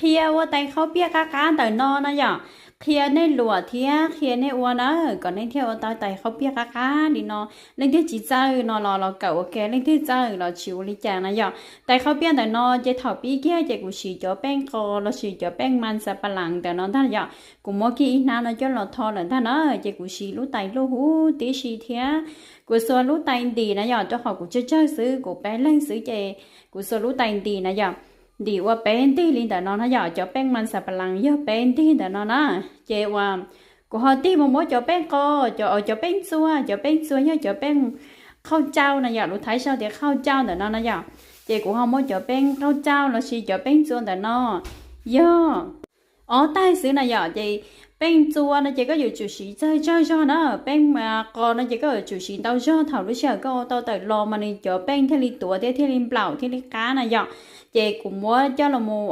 qhia ua tais khaub piaj qab qab ntawm no na yom. Qhia nej luam thiab qhia nej ua na, kom nej thiaj ua tau tais khaub piaj qab qab li no. Leej twg tsis txawj no los los kawm ua ke, leej twg txawj los tsis ua li cas na yom. Tais khaub piaj ntawm no ces thaum pib kiag ces kuv siv cov peej qos los sis cov peej mas xas pas las ntawm no ntag yom. Kuv muab kiag ib hnab no coj los tho lawm ntag na, ces kuv siv lub tais luj huv tib si thiab kuv xuas lub tais ntim na yom, rau qhov kuv tsawg tsawg xwb, kuv peb leeg xwb ces kuv xuas lub tais ntim na yom. Ntim ua peb ntig li ntawm no na yom, cov peej mas xas pas las yog peb ntig ntawm no na. Ces uas kuv ho tig mus muab cov peej qos, cov, cov peej txua, cov peej txua yog cov peej qhauj cau na yom, lus Thaib sau tias qhauj cau ntawm no na yom. Ces kuv ho muab cov peej qhauj cau los sis cov peej txua ntawm no yog ob taig xwb na yom. Ces peej txua no ces koj yuav tsum siv tsawg tsawg zog na, peej qos no ces koj yuav tsum siv ntau zog, thaum lub sij hawm koj ua tau tawm los mas nws cov peej thiaj li tuav thiab thiaj li nplaum thiaj li qab na yom. Ces kuv muab coj los mus